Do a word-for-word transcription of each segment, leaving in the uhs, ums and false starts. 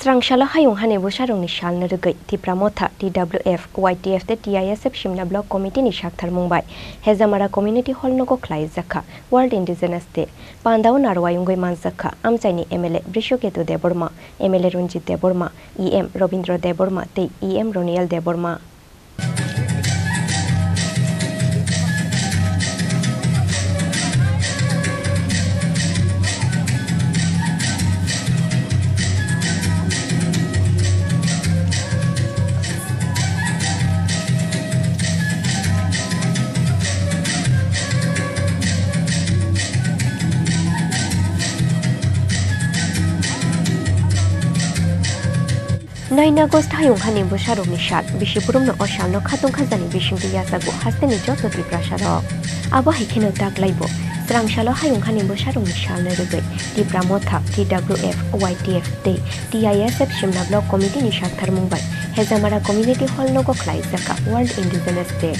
Swrang salo hayung hani bwsarokni salno rwgwi Tipra Motha, T W F, Y T F tei T I S F Simna Block Committee ni saktharmung bai Hejamara Community Hall nogo khlaijakha World Indigenous Day. Pandao narwai wngwi manjakha amchaini M L A Brishoketu Debbarma, M L A Ranjit Debbarma, E M Robindra Debbarma tei E M Roniel Debbarma. Nine August hayung hani bwsarokni sal, bisi borokno o salno khatung khajani bisingtwi yachago hasteni joto Tiprasarok. Abo hai kheno taklaibo, swrang salo hayung hani bwsarokni salno rwgwi Tipra Motha, T W F, Y T F tei T I S F Simna Block Committee ni saktharmung bai Hejamara Community Hall nogo khlaijakha World Indigenous Day.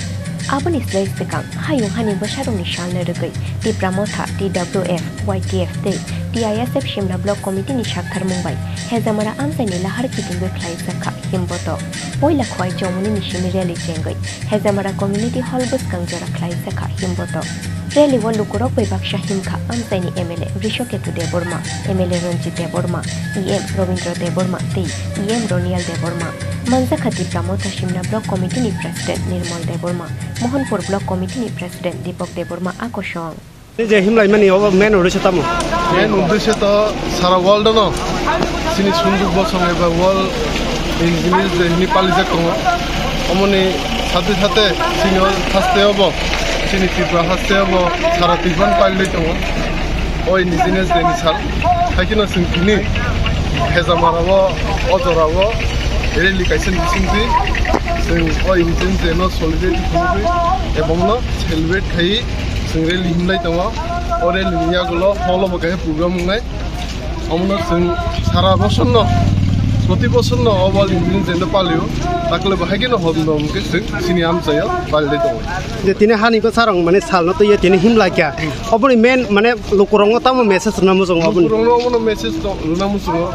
Aboni slai swkang hayung hani bwsarokni salno rwgwi Tipra Motha, T W F, Y T F tei T I S F Simna Block Committee ni saktharmung bai Hejamara amchaini lahar kitingwi khlaijakha himboto. Poila Khowai Jomoni ni simi rally chengwi Hejamara Community Hall bwskang jora khlaijakha himboto. Rally o lukurok bai baksa himkha amchaini M L A Brishoketu Debbarma, M L A Ranjit Debbarma, E M Robindra Debbarma tei E M Roniel Debbarma. Manjakha Tipra Motha Simna Block Committee ni President Nirmal Debbarma, Mohanpur Block Committee ni President Deepak Debbarma a kosong. Tei je himlaimani obo main uddesho tamo? Main uddesho to sara world no chini sunduk bosong eba World Indigenous Day hwnwi palijak tongo. Omoni sate sate chini o haste obo, chini Tripura haste obo sara Tripura palilai tongo o Indigenous Day ni sal. Hai kheno chwng tini Hejamara o, o jora o rally kaisa bisingtwi chwng o Indigenous Day no solidarity khumui ebong no celebrate khai. Chwng rally himlai tongo. O rally ni yagulo hall o bo kaisa program wngnai. Omono chwng sara bosor no, proti bosor no o World Indigenous Day no palio. Dakle bo hai kheno hodom hwnkhe chwng chini amchaio palilai tongo. Je tini hani bwsarok mane salno twiwi tini himlai kha. Oboni main mane lukurokno tamo message rwna muchungo oboni? Lukurokno omono message to rwna muchungo.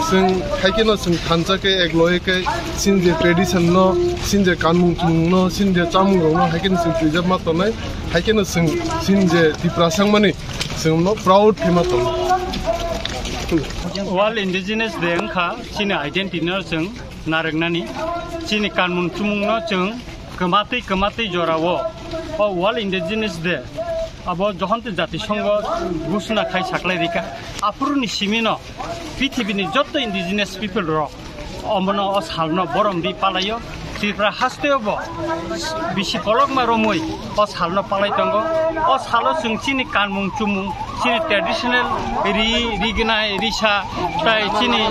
Chwng hai kheno chwng thansa khe ek loge khe chini je tradition no, chini je kanmung chumung no, chini je chamung rok no hai kheno chwng preserve ma tongnai. Hai kheno chwng chini je Tiprasa wngmani chwng no proud khe ma tongo. World Indigenous Day wngkha chini identity no chwng narwknani, chini kanmung chumung no chwng kwmatwi kwmatwi jorao o World Indigenous Day abo Johonto Jatisongho ghosona khai saklai rikha. Aphuruni simino pithibini jotto indigenous people rok omono o salno borom di palaio. Tripura hasteo bo bisi kolokma romwi o salno palai tongo. O salo chwng chini kanmung chumung, chini traditional ri, rignai, risa, tai chini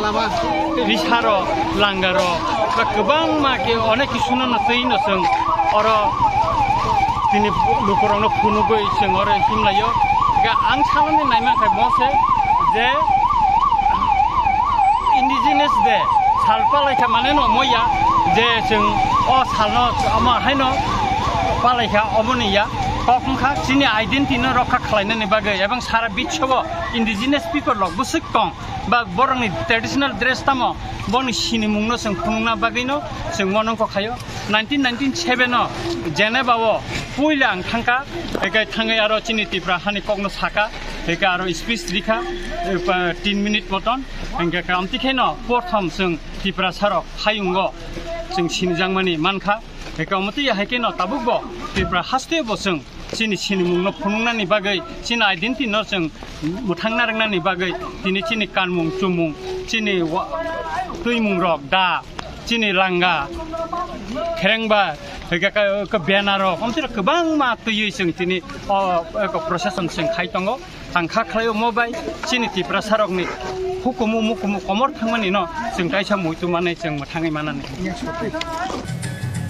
risaro, langaro, ba kwbangma khe onek kisuno no twi no chwng oro tini lukurokno phunugwi chwng oro himlaio. Ga ang saloni naima khe mo se je Indigenous Day sal palaikha mane no moya je chwng o salno omo haino palaikha, omoni ya kok wngkha chini identity no rokha khlainani bagwi ebong sara biswo Indigenous people rok bwswk tong ba borokni traditional dress tamo boni sinimungno chwng phunukna bagwino chwng monongkho khaio. Nineteen ninety-seven o Geneva o puila ang thangkha, hwnkhe thangwi aro chini Tripura hani kokno saka, hwnkhe aro speech rikha, eh, pa-, tin minute moton, hwnkhe khe amtwi kheno porthom chwng Tiprasarok hayungo chwng sinijakmani mankha, hwnkhe omo twi hai kheno tabukbo Tripura hasteo bo chwng chini sinimungno phunuknani bagwi, chini identity no chwng mwthang narwknani bagwi tini chini kanmung chumung, chini wa-, twimungrok da, chini langa, kherengba, hwnkhe ka, ka banner rok, omtwrok kwbangma twiwi chwng tini o, o procession chwng khai tongo. Ang kha khlai omo bai chini Tiprasarokni hukumu mukumu komor thangmani no chwng kaisa muitu manwi chwng mwthangwi manani.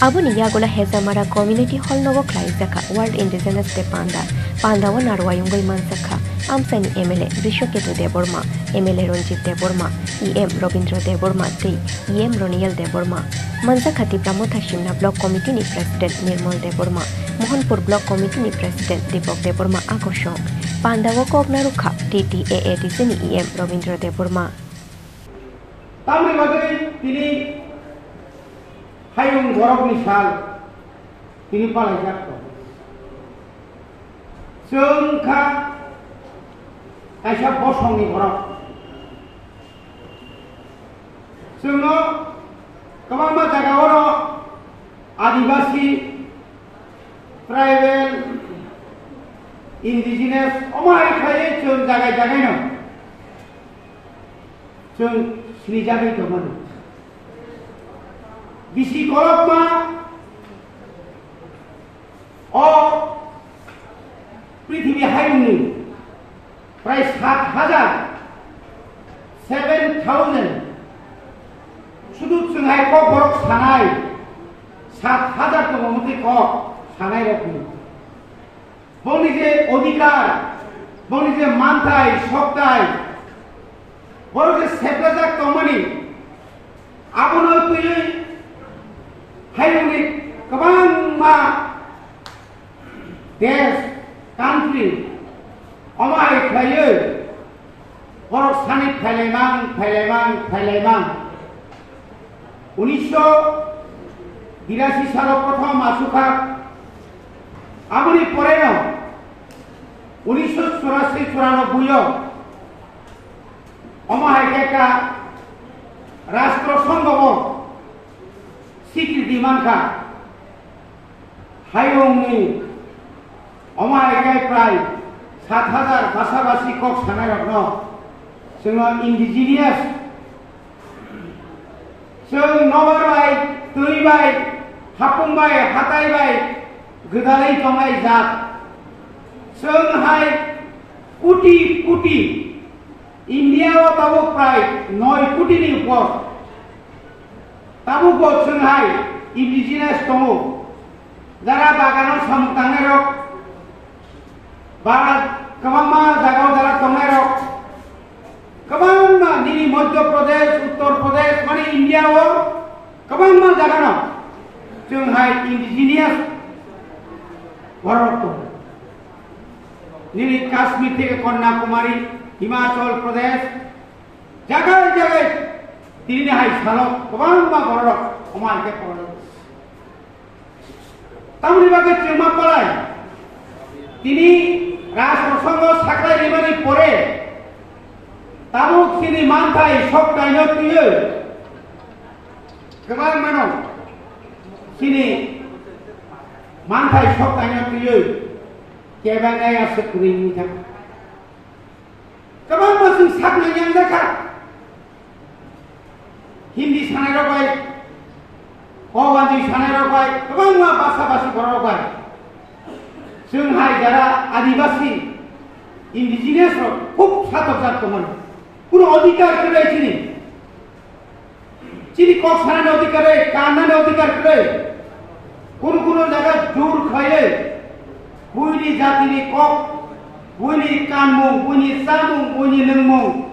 Aboni yagulo Hejamara Community Hall nogo khlaijakha World Indigenous Day Panda. Panda o narwai wngwi manjakha amchaini M L A Brishoketu Debbarma, M L A Ranjit Debbarma, E M Robindra Debbarma tei E M Roniel Debbarma. Manjakha Tipra Motha Simna Block Committee ni President Nirmal Debbarma, Mohanpur Block Committee ni President Deepak Debbarma a kosong. Panda o kok narwkha T T A A D C ni E M Robindra Debbarma. Tamni bagwi tini hayung borokni sal tini palaijak tongo. Chwng kha kaisa bosongni borok. Chwngno kwbangma jaga oro adibasi, tribal, indigenous omo hai khlaiwi chwng jagai jagaino chwng sinijagwi tongmani. Bisi kolokma o prithibi hayungni prai sat hajar, seven thousand, sudu chwng hai kok borok sanai sat hajar tongo, motwi kok sanai rokni. Boni je odhikar, boni je manthai, soktai, borok je seplajak tongmani, abono twiwi hayungni kwbangma desh, country, omo hai khlaiwi borok sani phailaimang, phailaimang, phailaimang. Unisho birasi salo prothom achukha. Aboni poreno unisho churasi churanobboi o omo hai khe ekta Rashtra Sangho o sikriti mankha. Hayungni omo hai khe prai sat hajar basa basi kok sanairokno chwngno indigenous, chwng nobar bai, twi bai, hapung bai, hatai bai gwdalwi tongnai jat. Chwng hai koti koti India o tabuk prai noi koti ni upor. Tabuk bo chwng hai indigenous tongo. Jara bagano samung tangnai rok, ba kwbangma jagao jara tongnai rok, kwbangma nini Madhya Pradesh, Uttar Pradesh, mane India o kwbangma jagano chwng hai indigenous borok tongo. Nini Kashmir theke Kanyakumari, Himachal Pradesh, jagai jagai tini hai salo kwbangma borok omo hai khe kwbangma. Tamoni bagwi chwngma palai tini Rashtra Sangho saklai rimani pore tabuk chini manthai soktaino twiwi kwbangmano chini manthai soktaino twiwi kebengai aswk kwrwi wngwi thang. Kwbangma chwng saknai yang jakha. Hindi sanai rok bai, Kobanti sanai rok bai, kwbangma basa basi borok rok bai. Chwng hai jara Adibasi, indigenous rok khub satokjak tongmani. Kuno odhikar kwrwi chini. Chini kok sanani odhikar rwi, kannani odhikar kwrwi. Kuno kuno jaga jur khlaiwi, buini jatini kok, buini kanmung, buini chamung, buini nwngmung,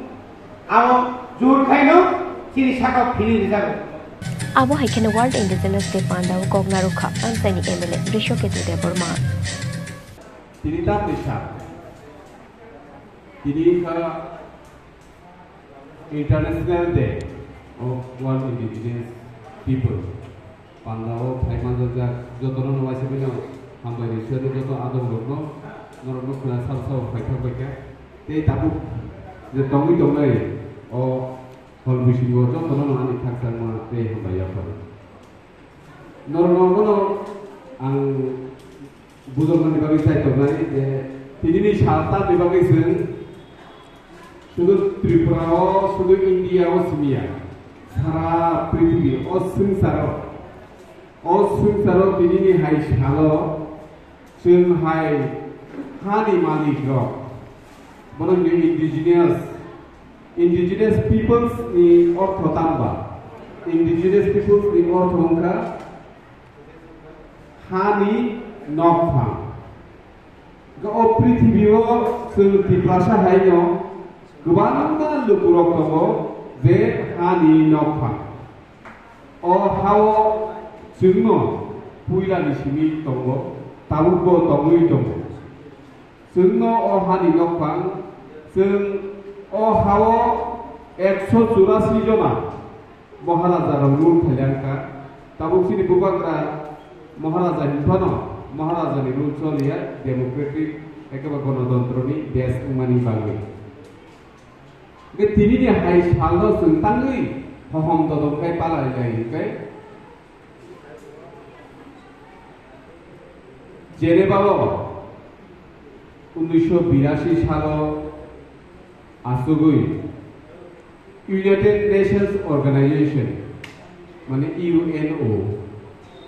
abo jur khaino chini sakao philwi rwjago. Abo hai kheno World Indigenous Day pandao kok narwkha Amchaini M L A Brishaketu Debbarma. Tini tamni sa. Tini kha International Day of World Indigenous People. Pandao phaima jajak jotono no waisa bino hambai ni siyano joto adong rokno norokno khna sal sao phaithak baikha. Tei tabuk je tongwi tongnai o hol bisingo jotono no ani khakchangma tei hambai yaphar. Norokno bono ang bujoknani bagwi chai tongnai je tinini sal tamni bagwi chwng sudu Tripura o, sudu India o simiya, sara prithibi o swngcharo, o swngcharo tinini hai salo chwng hai hani malik rok, bono hino indigenous, indigenous peoples ni ortho tamba, indigenous peoples ni ortho wngkha hani nokphang. O prithibi o chwng Tiprasa haino kwbangma lukurok tongo je hani nokphang. O hao chwngno puilani simi tongo, tabukbo tongwi tongo. Chwngno o hani nokphang, chwng o hao Ekso churasi jona Maharaja rok rule khailangkha. Tabuk chini bubagra Maharaja hinphano Maharaja ni rule choliya, democratic ekeba gonotontro ni desh wngmani bagwi. Hwnkhe tini ni hai salno chwng tangwi hohom dodom khai palai lai hwnkhe Geneva o unnisho birasi salo asugwi United Nations Organization, mane U N O,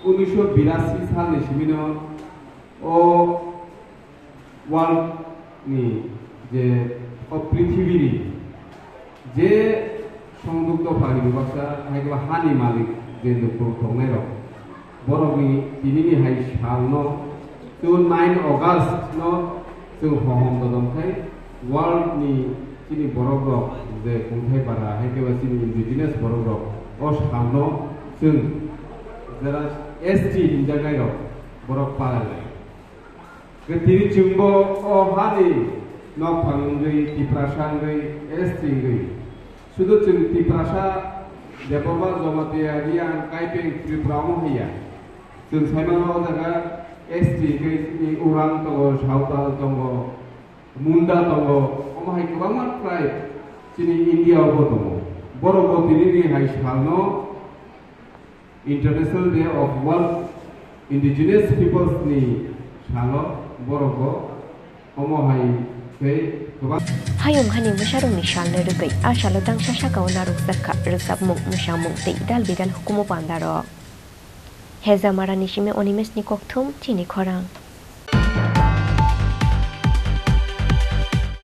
unnisho birasi salni simino o world ni je o prithibini je songduk dophani bebaksa hai khe hani malik je lukurok tongnai rok, borokni tinini hai salno, chwng nine August no chwng hohom dodom khai world ni chini borok rok je kungthai bara hai khe ba chini indigenous borok rok o salno chwng jera S T hinjaknai rok borok palai lai. Tini chwngbo o hani nokphang wngwi, Tiprasa wngwi, S T wngwi. Sudu chwng Tiprasa, Debbarma, Jamatia, Reang, Kaipeng, Tripura omo haiya. Chwng saimano o jaga S T wngwi chini Orang tongo, Saotal tongo, Munda tongo, omo hai kwbangma tribe chini India o bo tongo. Borok bo tini ni hai salno International Day of World Indigenous Peoples ni salo borok bo omo hai khe kwbang. Hayung hani mwsarokni salno rwgwi a salo tangsa sakao narwkjak kha rwchapmung, mwsamung tei dal bidal hukumu pandarok. Hejamarani simi Animeshni kokthum chini khorang.